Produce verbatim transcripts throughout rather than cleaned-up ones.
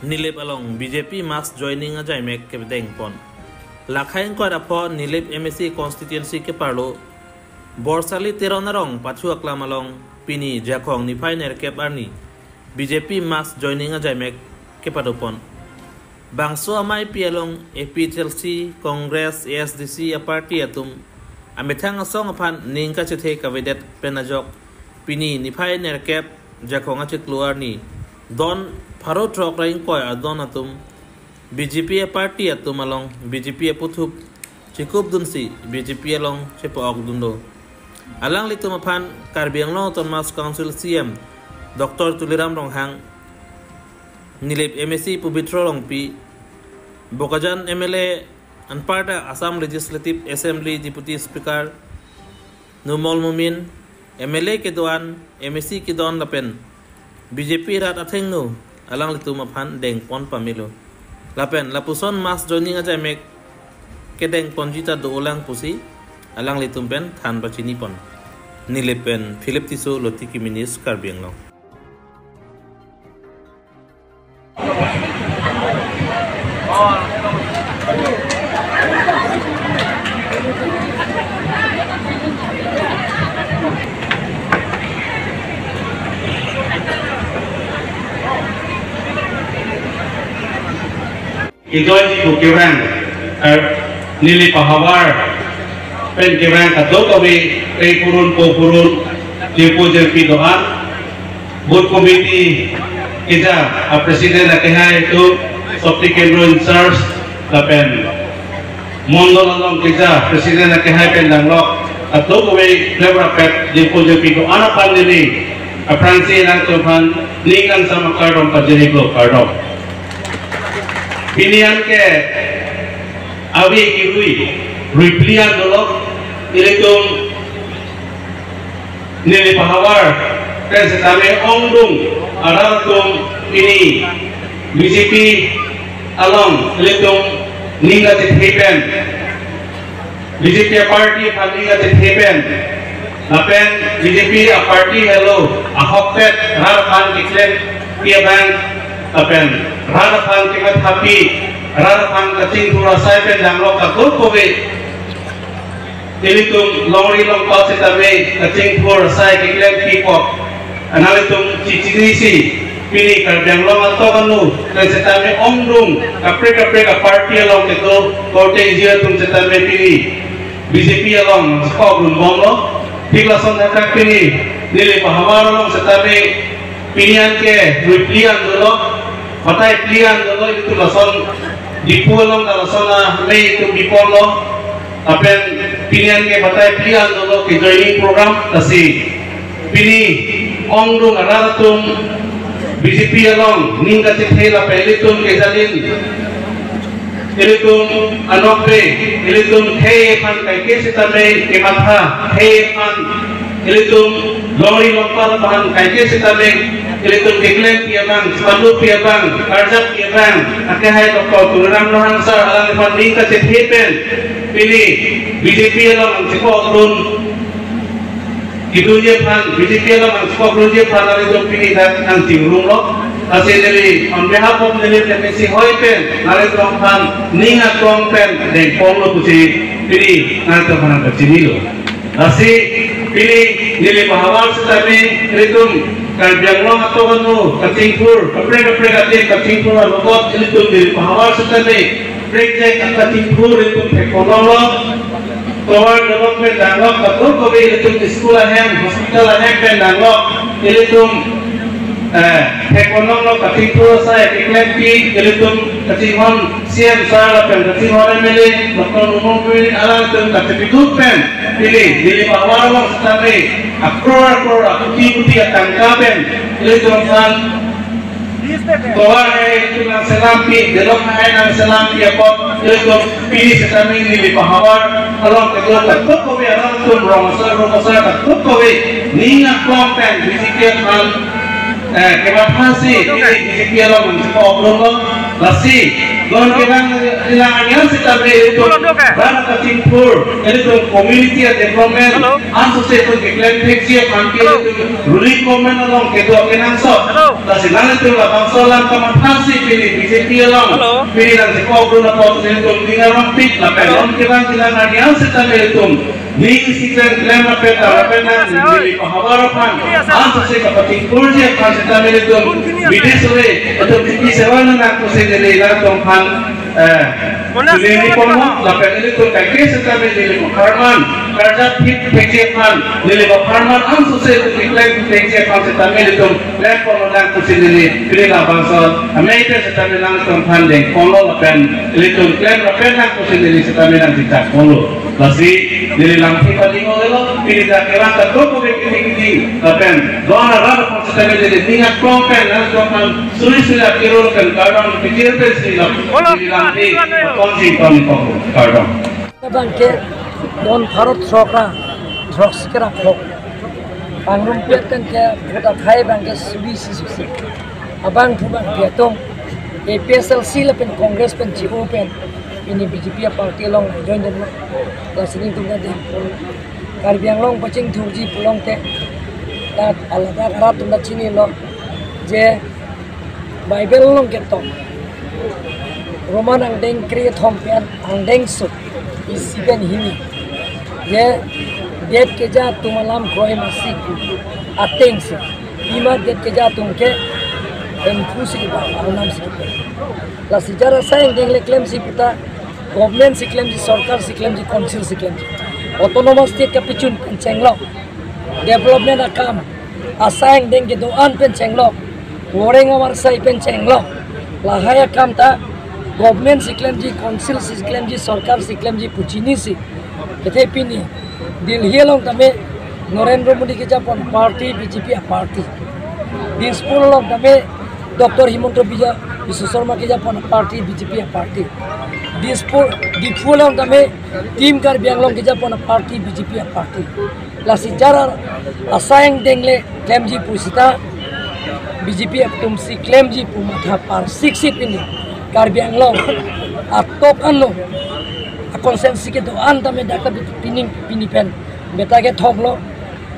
Nilip along B J P mass joining ajaimek kedengpon. Lakhai ingkoi ra pho Nilip M A C constituency keparlo Borsali Teron arong Pathu Aklam along pini Jakhong niphai nerkep arni B J P mass joining ajaimek kepadopon. Bangso ameipi along A P H L C, Congress, A S D C aparty atum amethang asong aphan ning kachethe kavedet pen ajok pini niphai nerkep Jakhong achiklo arni don pharo throk ra ingkoi adon atum B J P aparty atum along B J P aputhuk chikupdunsi B J P along chepa-okdun do. Alanglitum aphan Karbi Anglong Autonomous Council C M Doctor Tuliram Ronghang, Nilip M A C Pobitro Rongpi, Bokajan M L A anparta Assam Legislative Assembly Deputy Speaker Numal Momin, M L A kedo-an, M A C kedo-an lapen B J P rat athengno alanglitum aphan dengpon pamelo. Lapen lapuson mass joining ajaimek kedengponji ta do-olang pusi alanglitum pen than pachinipon. Nilip pen Philip Tisso, Loti Kimi News, Karbi Anglong. Kejoijipo kevang, eh, neli pahavar pen kevang kadokave, pei purun, po purun, jirpo jirpi do-an, booth committee keja a president akehai atum, Shakti Kendra in charge, lapen mondol along keja president akehai pen danglok, kadokave klem rapet, jirpo jirpi do-an aphan neli aphrangsi nangtum aphan ning kangsam akardom pajirlo, kardom. Pini an ke ave kerui, rui phli an dolo, ilitum neli pahavar pen setame ongdung arat atum pini B J P along ilitum ning kachethe pen, B J P aparty aphan ning kachethe pen, lapen B J P aparty helo ahokpet rat aphan keklempi abang, lapen rat aphan kemathapi, rat aphan kachingthur asai pen danglok kadokave, ilitum longri longpat setame kachingthur asai keklempi apot, nanglitum chichinisi, pini Karbi Anglong atok anu pen setame ongdung kaprek kaprek aparty along kedo korte ejir atum setame pini B J P along chepokdunbomlo. Thik lason thakthak pini neli pahavar along setame pini an ke rui phli an dolo, batai phli an dolo, itum lason Diphu along ta lason amei itum biponlo. Lapen pini an ke batai phli an dolo ke joining program, lasi pini ongdung arat atum B J P along ning kachethe lapen ilitum kejalin, ilitum anokbe, ilitum khei aphan kaike setame kematha, khei aphan ilitum longri longpat aphan kaike setame ilitum keklempi abang, chepandupi abang, karjappi abang, akehai Doctor Tuliram Ronghang sir alangliphan ning kachethe pen pini B J P along nangchepokdun kedunji aphan, B J P along nangchepokdunji aphan nanglitum pini dak nangchingrumlo. Lasi neli on behalf of neli M A C hoi pen nanglitum aphan ning aklong pen dengponlo pusi pini nanglitum aphan nangpachinilo. Lasi pini neli pahavar setame ilitum Karbi Anglong atok anu kachingthur, kaprek kaprek adim kachingthur along ilitum neli pahavar setame prekjak kachingthur ilitum theklonglo. Tovar development danglok, kadokave ilitum school ahem, hospital ahem pen danglok, ilitum, eh, theklonglo, kachingthur asai keklempi, ilitum kachinghon C M sir lapen kachinghon M L A, Doctor Numal Momin alanglitum kachepiduk pen, pini, neli pahavar along setame, akror akror, akuti kuti atangka pen, ilitum aphan tovar hai ilitum nangselampi, delok hai nangselampi apot, ilitum pini setame neli pahavar along kedo kadokave alanglitum rong asar rong asar kadokave ning aklong pen B J P aphan, eh, kemathasi pini B J P along nangchepokdunlo. Lasi, don kevang jilang arni an sitame itum, ran kachingthur, itum community development, ansose itum keklem thekji aphan ke itum ruling government along kedo kenangsot. Lasi nanglitum labangso alam kamatha si pini B J P along, pini nangchekok dun apot itum ning arongpik lapen don kevang jilang arni an sitame itum ning isi klem klem lapen ta lapen nang neli pahavar aphan, ansose kapachingthurji aphan sitame itum bidesh ore, itum tiki sewa nangkok pusi neli nangtum aphan, eh, neli pon lapen itum kaike sitame neli pharman karjap thip thekji aphan, neli pharman ansose itum keklem thekji aphan sitame itum klem pon nangkok pusi neli pini labangso amei pen sitame nangtum aphan deng ponlo lapen itum klem lapen nangkok pusi neli sitame nangchechak ponlo. Lasi neli lamthe pading avelo, pini dak kevang ta toko be kiti kiti lapen don arat aphan sitame neli ning aklong pen nangtum aphan suri suri akirul pen kardom pichir pen si lam neli lamthe kon si kon ko kardom. Abang ke don Bharat sorkar, sorkar sikera kok. Pangrum pet kan ke, kota khai abang ke subi si susi. Abang tu abang ke tong, A P H L C lapen Congress pen G O pen, ini B J P party along join den. Lasi nelitum ta deng. Karbi Anglong pachingthurji pulote, ta alada arat atum ta chinilo, je Bible along ketong. Roman angdeng kre thom pen angdeng sut isi pen hini. Je det keja atum alam kroi masi ateng si. Pima det keja atum ke emphu si ba arnam si kepe. Lasi jar asai angdeng le klemsi puta government si klemji, sorkar si klemji, council si klemji. Autonomous state kapachun pen chenglok. Development akam asai angdeng kedo-an pen chenglok, voreng avarsai pen chenglok. Lahai akam ta government si klemji, council si klemji, sorkar si klemji pu chinisi. Kethe pini Delhi along tame Narendra Modi kejapon party B J P a party. Dispur along tame Doctor Himanta Bija-, Biswa Sarma kejapon party B J P a party. Dispur, Diphu along tame Team Karbi Anglong kejapon party B J P a party. Lasi jar asai angdeng le klemji pu sita B J P atum si klemji pu matha parsik si pini Karbi Anglong atok ano a constituency kedo-an tame dak ta pini pini pen beta kethom lo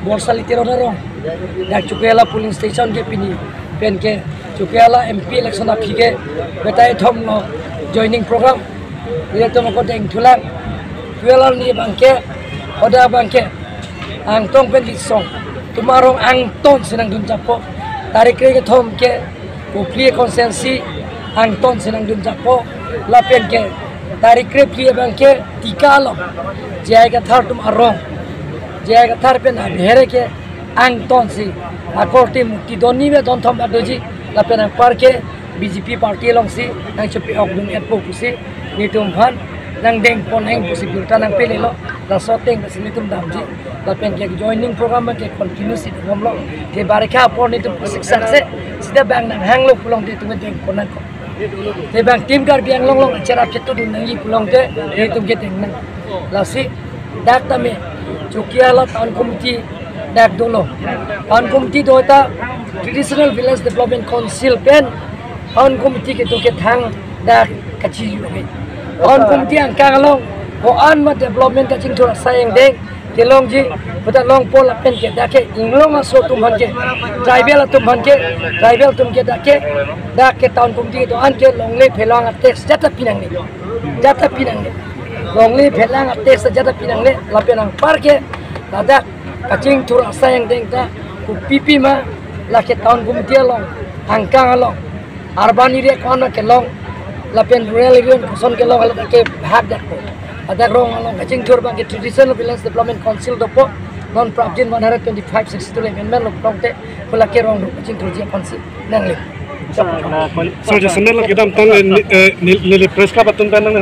Borsa Litiro arong, dak Chokihola polling station ke pini pen ke Chokihola M P election aphi ke beta kethom lo joining program. Ilitum ako deng thulang. Twelve arni abang ke, oda abang ke, Angtong pen Litsong atum arong angtong si nangdun japo. Tarik kre kethom ke Kopili constituency angtong si nangdun japo. Lapen ke tarik kre phli abang ke Tika along J I Kathar atum arong, J I Kathar pen abhere ke angtong si akorte muti doni ve don thom adoji. Lapen anpar ke B J P party along si nangchepi-ok dun-etpo pusi nelitum aphan nangdeng pon heng pusi birta nangpelelo. Laso ateng si nelitum damji. Lapen ke joining program ke continue si dengomlo. Ke barikha apor nelitum pusik sakse sida bang nanghanglo pulote nelitum deng pon nangkok. Te bang Team Karbi Anglong along cherap chetudun nangji pulote nelitum ke deng nang. Lasi dak tame Chokihola Town Committee dak dolo. Town Committee do ta Traditional Village Development Council pen Town Committee kedo kethang dak kachijui. Town Committee angkang along ko-an ma development kachingthur asai angdeng kelongji, puta longpo lapen ke dak ke inglong aso atum aphan ke, tribal atum aphan ke, tribal atum ke dak ke, dak ke Town Committee do-an ke longle phelang a-tax jata pinangne. Jata pinangne. Longle phelang a-tax jata pinangne, lapen anpar ke ladak kachingthur asai angdeng ta kopipi ma lake Town Committee along, angkang along, urban area ko-an ma kelong, lapen rural area koson kelong, ladak ke bhag dakpo. Ladak rong along kachingthur abang ke Traditional Village Development Council dopo, non prapjin one hundred twenty-five sixty-two amendment lo pulote, pu lake rong do kachingthurji aphan si nangle. Sir, jasemet lo kedamtang, eh, ni-, eh, ni-, neli press club atum pen nang